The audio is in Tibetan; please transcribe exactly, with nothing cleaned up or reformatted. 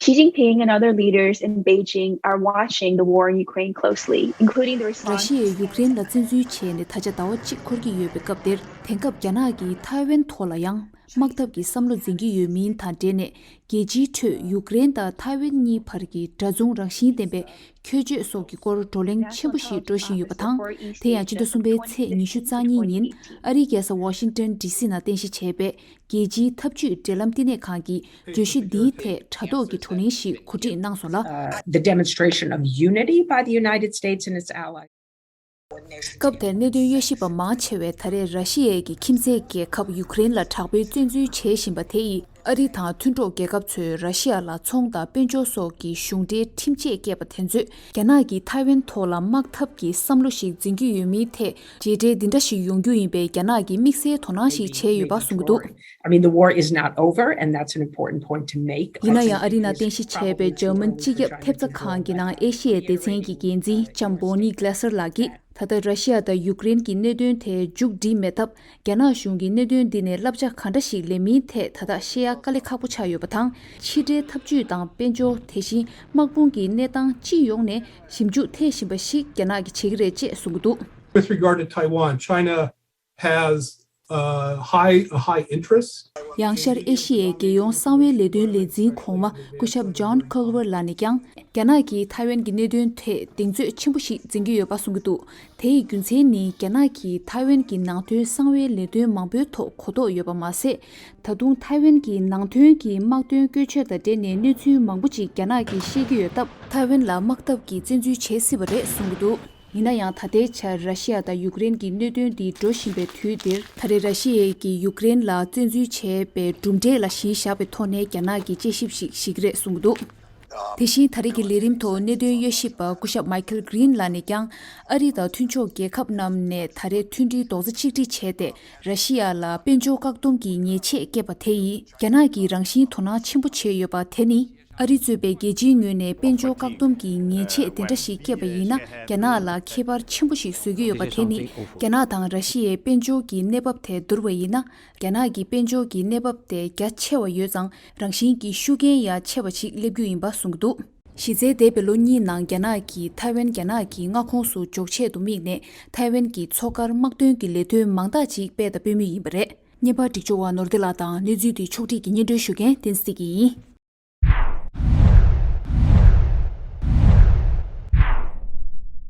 Xi Jinping and other leaders in Beijing are watching the war in Ukraine closely, including the response. ར་ཤི་ཡས་ཡུཀ་རེན་ལ་བཙན་འཛུལ་བྱས་ནས་ད་ཆ་ཟླ་བ་གཅིག་འཁོར་གྱི་ཡོད་པའི་སྐབས་དེར། དེང་སྐབས་རྒྱ་ནག་གིས་ཐའེ་ཝན་ཐོག་ལ་ཡང་དམག་འཐབ་ཀྱི་བསམ་བློ་འཛིན་གྱི་ཡོད་མིན་དང་འབྲེལ་ནས། རྒྱལ་སྤྱིའི་ཁྲོད་ཡུཀ་རེན་དང་ཐའེ་ཝན་གཉིས་བར་གྱི་འདྲ་མཚུངས་རང་བཞིན་ལྡན་པའི་ཁྱད་ཆོས་སོགས་ཀྱི་སྐོར་བགྲོ་གླེང་ཆེན་པོ་ཞིག་འགྲོ་བཞིན་ཡོད་པ་དང་། དེ་ཡང་སྤྱི་ཟླ་གསུམ་པའི་ཚེས་ཉི་ཤུ་རྩ་གཉིས་ཉིན་ཨ་རིའི་རྒྱལ་ས་ཝ་ཤིང་ཏོན་ཌི་སི་ནང་རྟེན་གཞི་བྱས་པའི་རྒྱལ་སྤྱིའི་འཐབ་ཇུས་འབྲེལ་ལམ་བསྟི་གནས་ཁང་གིས་བརྗོད་གཞི་འདིའི་ཐད་དྲ་ཐོག་གི་བགྲོ་གླེང་ཞིག་གོ་སྒྲིག་གནང་སོང་ལ། Uh, the demonstration of unity by the United States and its allies. སྐབས་དེར་གནད་དོན་དབྱེ་ཞིབ་པ་མང་ཆེ་བས་ད་རེས་ར་ཤི་ཡའི་གི་ཁྱིམ་མཚེས་རྒྱལ་ཁབ་ཡུཀ་རེན་ལ་དྲག་པོའི་བཙན་འཛུལ་བྱེད་བཞིན་པ་དེ་ཡིས། ཨ་རི་དང་མཐུན་གྲོགས་རྒྱལ་ཁབ་ཚོས་ར་ཤི་ཡ་ལ་ཚོང་དང་དཔལ་འབྱོར་སོགས་ཀྱི་གཞུང་འབྲེལ་ཁྲིམས་ཆད་བཀལ་བ་དེ་ཚོས། རྒྱ་ནག་གིས་ཐའེ་ཝན་ཐོག་ལ་དམག་འཐབ་ཀྱི་བསམ་བློ་ཞིག་འཛིན་གྱི་ཡོད་མིན་ཐད་རྗེས་འབྲས་འདི་འདྲ་ཞིག་ཡོང་རྒྱུ་ཡིན་པའི་རྒྱ་ནག་གིས་དམིགས་བསལ་དོ་སྣང་ཞིག་བྱས་ཡོད་པ་གསུང་གི་འདུག I mean, the war is not over, and that's an important point to make. ཡིན་ན་ཡང་ཨ་རི་ནང་རྟེན་གཞི་བྱས་པའི་འཇར་མན་སྤྱི་ཁྱབ་ཐེབས་རྩ་ཁང་གི་ནང་ཨེ་ཤི་ཡའི་སྡེ་ཚན་གྱི་འགན་འཛིན་ལྕམ་བྷོ་ནི་གྷི་ལེ་སར་ལགས་ཀྱིས། ད་ལྟ་ར་ཤི་ཡ་དང་ཡུཀ་རེན་གྱི་གནད་དོན་དེ་མཇུག་སྒྲིལ་མེད་སྟབས། རྒྱ་ནག་གཞུང་གིས་གནད་དོན་འདི་ནས་བསླབ་བྱ་གང་འདྲ་ཞིག་ལེན་མིན་ཐད་ད་ལྟ་བཤད་ཡ་དཀའ་ལས་ཁག་པོ་ཆགས་ཡོད་པ་དང་། ཕྱི་འབྲེལ་འཐབ་ཇུས་དང་དཔལ་འབྱོར། དེ་བཞིན་དམག་དཔུང་གི་གནས་སྟངས་སྤྱི་ཡོངས་ནས་ཞིབ་འཇུག་ཐེབས་བཞིན་པ་ཞིག་རྒྱ་ནག་གིས་བྱེད་ཀྱི་རེད་ཅེས་གསུང་གི་འདུག With regard to Taiwan, China has uh, high a high interest. ཡང་ཤར་ཨེ་ཤི་ཡའི་རྒྱལ་ཡོངས་གསང་བའི་ལས་དོན་ལས་འཛིན་གོང་མ་སྐུ་ཞབས་ཇོན་ཁོལ་ཝར་ལགས་ནས་ཀྱང་། རྒྱ་ནག་གིས་ཐའེ་ཝན་གྱི་གནད་དོན་ཐད་གདེང་ཚོད་ཆེན་པོ་ཞིག་འཛིན་གྱི་ཡོད་པ་གསུང་གི་འདུག་དེ་ཡི་རྒྱུ་མཚན་ནི། རྒྱ་ནག་གིས་ཐའེ་ཝན་གྱི་ནང་དོན་གསང་བའི་ལས་དོན་མང་པོའི་ཐོག་གོ་རྟོགས་ཡོད་པ་མ་ཟད། ད་དུང་ཐའེ་ཝན་གྱི་ནང་དོན་གྱི་དམག་དོན་བཀོལ་སྤྱོད་དང་འབྲེལ་ནས་གནས་ཚུལ་མང་པོ་ཅིག་རྒྱ་ནག་གིས་ཤེས་ཀྱི་ཡོད་སྟབས། ཐའེ་ཝན་ལ་དམག་འཐབ་ཀྱི་བཙན་འཛུལ་བྱེད་སྲིད་པ་རེད་གསུང་གི་འདུག་ཡིན་ན་ཡང་། ད་ལྟའི་ཆར་ར་ཤི་ཡ་དང་ཡུཀ་རེན་གྱི་གནད་དོན་འདི་འགྲོ་བཞིན་པའི་དུས་འདིར། ད་རེས་ར་ཤི་ཡས་ཀྱིས་ཡུཀ་རེན་ལ་བཙན་འཛུལ་བྱས་པའི་གྲུབ་འབྲས་ལ་གཞི་བཞག་པའི་ཐོག་ནས་རྒྱ་ནག་གིས་དཔྱད་ཞིབ་ཞིག་བྱེད་ཀྱི་རེད་གསུང་གི་འདུག་དེ་བཞིན་ད་རེས་ཀྱི་ལས་རིམ་ཐོག་གནད་དོན་དབྱེ་ཞིབ་པ་སྐུ་ཞབས་མའི་ཁལ་གྷི་རིན་ལགས་ནས་ཀྱང་། ཨ་རི་དང་མཐུན་ཕྱོགས་རྒྱལ་ཁབ་རྣམས་ནས་ད་རེས་མཐུན་སྒྲིལ་རྡོག་རྩ་གཅིག་སྒྲིལ་བྱས་ཏེ། ར་ཤི་ཡ་ལ་དཔལ་འབྱོར་བཀག་སྡོམ་གྱི་ཉེས་ཆད་བཀལ་བ་དེ་ཡིས། རྒྱ་ནག་གིས་རང་བཞིན་དོ་སྣང་ཆེན་པོ་བྱས་ཡོད་པ་དེ་ནི། ཨ་རི་གཙོས་པའི་རྒྱལ་སྤྱིའི་ངོས་ནས་དཔལ་འབྱོར་བཀག་སྡོམ་གྱི་ཉེས་ཆད་དེ་འདྲ་ཞིག་བཀལ་བ་ཡིན་ན། རྒྱ་ནག་ལ་ཁྱད་པར་ཆེན་པོ་ཞིག་བཟོ་གི་ཡོད་པ་དེ་ནི། རྒྱ་ནག་དང་ར་ཤི་ཡའི་དཔལ་འབྱོར་གྱི་གནས་བབ་དེ་བསྡུར་བ་ཡིན་ན། རྒྱ་ནག་གི་དཔལ་འབྱོར་གྱི་གནས་བབ་དེ་རྒྱ་ཆེ་བ་ཡོད་ཙང་། རང་བཞིན་གྱིས་ཤུགས་རྐྱེན་ཡང་ཆེ་བ་ཞིག་སླེབས་རྒྱུ་ཡིན་པ་གསུང་གི་འདུག་གཞི་རྩའི་འདས་པའི་ལོ་གཉིས་ནང་རྒྱ་ནག་གིས་ཐའེ་ཝན་རྒྱ་ནག་གི་མངའ་ཁོངས་སུ་འཇོག་ཆེད་དུ་དམིགས་ནས། ཐའེ་ཝན་གྱི་མཚོ་ཁར་དམག་དོན་གྱི་ལས་དོན་མང་དག་ཅིག་སྤེལ་དང་སྤེལ་མུས་ཡིན་པ་རེད། བརྙན་པར་སྒྲིག་སྦྱོར་བ་ནོར་བདེ་ལགས་དང་། གནས་ཚུལ་འདི་ཕྱོགས་སྒྲིག་གིས་སྙན་སྒྲོན་ཞུ་མཁན་བསྟན་འཛིན་བདེ་སྐྱིད་ཡིན།